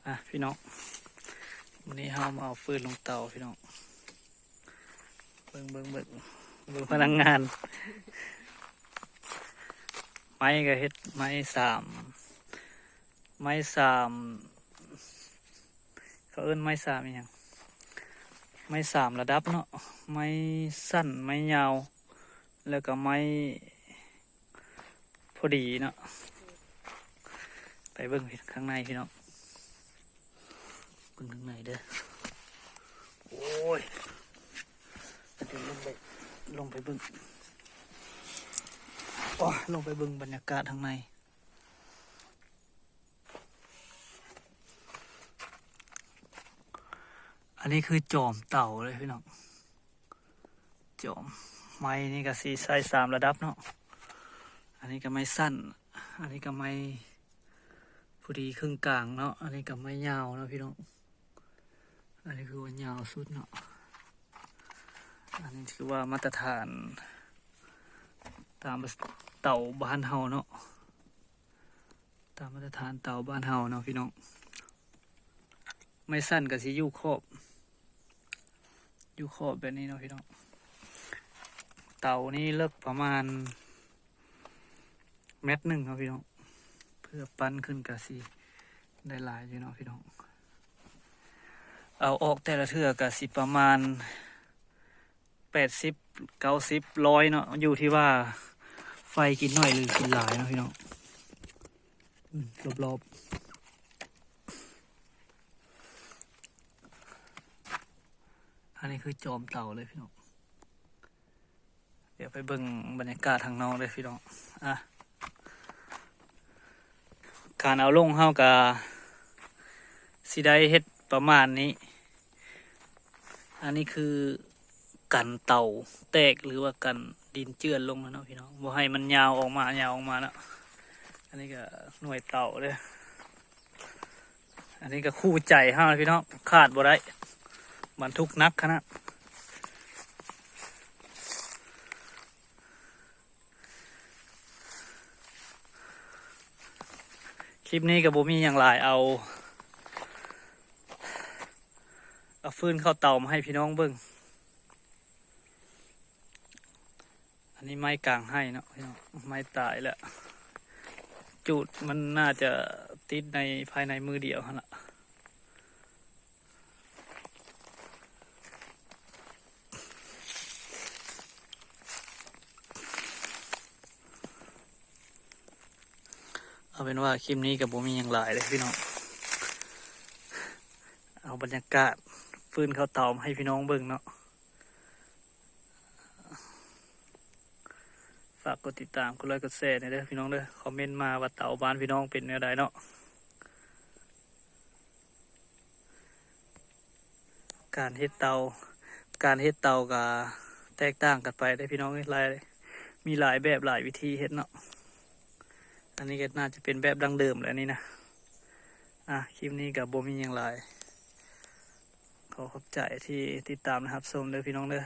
ອ່ະ ພີ່ນ້ອງ ມື້ນີ້ເຮົາມາເອົາຟືນລົງເຕົາ ພີ່ນ້ອງ ເບິ່ງ ເບິ່ງ ເບິ່ງ ເບິ່ງພະນັກງານ ໄມ້ກໍເຮັດໄມ້ສາມ ໄມ້ສາມ ເຂົາເອີ້ນໄມ້ສາມອີ່ຫຍັງ ໄມ້ສາມລະດັບເນາະ ໄມ້ສັ້ນ ໄມ້ຍາວ ແລ້ວກໍໄມ້ພໍດີເນາະ ໄປເບິ່ງຂ້າງໃນ ພີ່ນ້ອງ ເບິ່ງຂ້າງໃນເດີ ໂອ້ຍ ດຽວລົງໄປ ລົງໄປເບິ່ງ ໂອ້ຍ ລົງໄປເບິ່ງບັນຍາກາດຂ້າງໃນ ອັນນີ້ຄືຈອມເຕົາເລີຍ ພີ່ນ້ອງ ຈອມ ໄມ້ນີ້ກໍຊິໃສ່ສາມລະດັບເນາະ ອັນນີ້ກໍໄມ້ສັ້ນ ອັນນີ້ກໍໄມ້ພໍດີເຄິ່ງກາງເນາະ ອັນນີ້ກໍໄມ້ຍາວເນາະ ພີ່ນ້ອງ ອັນນີ້ຄືວ່າຍາວສຸດເນາະ ອັນນີ້ຖືວ່າມາດຕະຖານຕາມເຕົາບ້ານເຮົາເນາະ ຕາມມາດຕະຖານເຕົາບ້ານເຮົາເນາະ ພີ່ນ້ອງ ໄມ້ສັ້ນກໍຊິຢູ່ຂອບ ຢູ່ຂອບແບບນີ້ເນາະ ພີ່ນ້ອງ ເຕົານີ້ເລິກປະມານແມັດໜຶ່ງເນາະ ພີ່ນ້ອງ ເພື່ອປັ້ນຂຶ້ນກໍຊິໄດ້ຫຼາຍຢູ່ເນາະ ພີ່ນ້ອງ ເອົາອອກແຕ່ລະເທື່ອກໍຊິປະມານ ແປດສິບ ເກົ້າສິບ ຮ້ອຍເນາະ ຢູ່ທີ່ວ່າໄຟກິນໜ້ອຍຫຼືກິນຫຼາຍເນາະ ພີ່ນ້ອງ ອືມ ລອບໆ ອັນນີ້ຄືຈອມເຕົາເລີຍ ພີ່ນ້ອງ ດຽວໄປເບິ່ງບັນຍາກາດທາງນອກເດີ ພີ່ນ້ອງ ອ່ະ ການເອົາລົງເຮົາກະຊິໄດ້ເຮັດປະມານນີ້ ອັນນີ້ຄືກັນເຕົາແຕກ ຫຼືວ່າກັນດິນເຈື່ອນລົງເນາະ ພີ່ນ້ອງ ບໍ່ໃຫ້ມັນຍາວອອກມາ ຍາວອອກມາເນາະ ອັນນີ້ກະໜ່ວຍເຕົາເດີ ອັນນີ້ກໍຄູ່ໃຈເຮົາ ພີ່ນ້ອງ ຂາດບໍ່ໄດ້ ບັນທຸກໜັກຂະໜາດ ຄລິບນີ້ກໍບໍ່ມີຫຍັງຫຼາຍ ເອົາ ເອົາຟືນເຂົ້າເຕົາມາໃຫ້ພີ່ນ້ອງເບິ່ງ ອັນນີ້ໄມ້ກາງໄຮ່ເນາະ ພີ່ນ້ອງ ໄມ້ຕາຍແລ້ວ ຈູດມັນໜ້າຈະຕິດໃນ ພາຍໃນມື້ດຽວຫັ້ນລະ ເອົາເປັນວ່າຄລິບນີ້ກໍບໍ່ມີຫຍັງຫຼາຍເດ້ພີ່ນ້ອງ ເອົາບັນຍາກາດຟືນເຂົ້າເຕົາມາໃຫ້ພີ່ນ້ອງເບິ່ງເນາະ ຝາກກົດຕິດຕາມ ກົດໄລ ກົດແຊແດ່ເດີພີ່ນ້ອງເດີ ຄອມເມັນມາວ່າເຕົາບ້ານພີ່ນ້ອງເປັນແນວໃດເນາະ ການເຮັດເຕົາ ການເຮັດເຕົາກະແຕກຕ່າງກັນໄປເດ້ພີ່ນ້ອງເອີຍ ຫຼາຍ ມີຫຼາຍແບບຫຼາຍວິທີເຮັດເນາະ ອັນນີ້ກໍໜ້າຈະເປັນແບບດັ້ງເດີມແຫຼະນີ້ນະ ອ່ະ ຄລິບນີ້ກໍບໍ່ມີຫຍັງຫຼາຍ ຂໍຂອບໃຈທີ່ຕິດຕາມ ແລະ ຮັບຊົມເດີພີ່ນ້ອງເດີ